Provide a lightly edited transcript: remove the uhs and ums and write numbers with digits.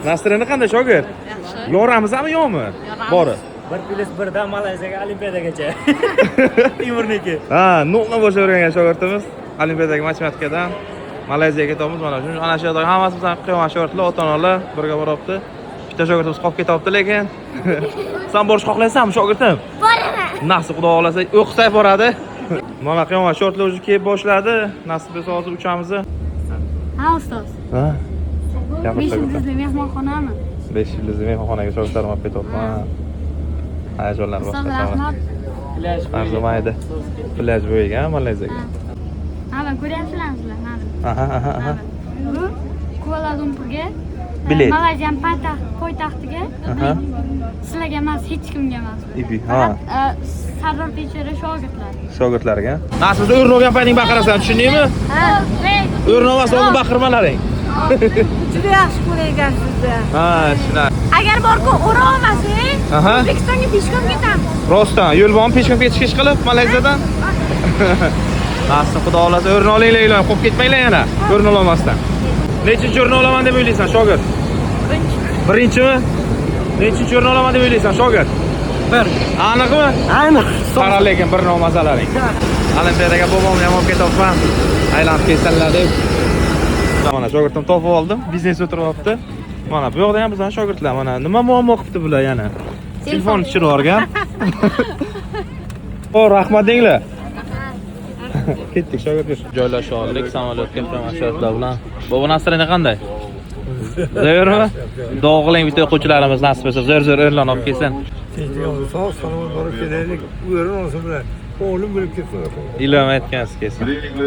Nasrini qanday, shogird? Yaxshi. Yoramizmi, yo'qmi? Yoramiz. Bori. 1+1 dan Malayziyaga olimpiadagacha. Timurniki. Ha, noldan boshlab o'rgangan shogirdimiz olimpiadagi matematikadan Malayziyaga ketyapmiz mana shu. Ana shu yerda hammasi bizani qiyomat shogirdlar, ota-onalar birga boryapti. Bitta shogirdimiz qolib ketyapti lekin. Sen borishni xohlaysanmi, shogirdim? Boraman. Nasib, xudo xohlasa, o'qisak boradi. Mana qiyomat shogirdlar уже kelib boshladi. Nasib bo'lsa, hozir uchamiz. Ha, ustoz. Ha? 5 yulduzli mehmonxonami? 5 yulduzli mehmonxonaga shogirdlarim olib ketyapman. Hayajonlar Ustoz, boshqacha. rahmat. Arzimaydi. Plyaj bo'yiga, Malayziyaga. Ha, ben ko'ryapsizlarmi sizlar? Mana. Aha, aha, aha. Bu Kuala Lumpurga, Bilet. Malayziyaning poytaxtiga. Aha. Sizlarga emas, hech kimga emas. Ibi, ha. Faqat Sardor Techera shogirdlar. Shogirdlarga. Nasib bo'lsa, o'rin olgan payting baqirasan, tushundingmi? Ha. O'rin olmasdan oldin baqirmalaring. Juda yaxshi ko'rgansiz. Ha, shunaqa. Agar borku o'ra olmasak, Aha. O'zbekistonga пешком ketamiz. Rostdan, yo'l bormi пешком ketish ish qilib Malayziyadan? Nasib, xudo xohlasa, o'rin olinglar, iloyim, qolib ketmanglar yana. O'rin ololmasdan. Nechinchi o'rin olaman deb o'ylaysan, shogird? Birinchi. Birinchimi? Nechinchi o'rin olaman deb o'ylaysan, shogird? Bir. Aniqmi? Aniq. Qara lekin birini olmasalaring. Olimpiadaga bobomni ham olib ketyapman. Aylanib kelsinlar deb. Mana shogirdim topib oldim. Biznes o'tiryapti. Mana bu yoqda ham bizning shogirdlar. Mana nima muammo qilibdi bular yana? Telefon tushirib yuborgan. O, rahmat denglar. Ketdik, shogird. Joylasha oldik samolyotga shogirdlar bilan. Bobo, nasrani qanday? Zo'rmi? Duo qiling, bitta o'quvchilarimiz nasib bo'lsa zo'r-zo'r o'rinlarni olib kelsin. Tinchlik, sog' salomat borib kelaylik. O'rin olsin bilan. O'g'lim bo'lib ketsin. Iloyim, aytgansiz kelsin.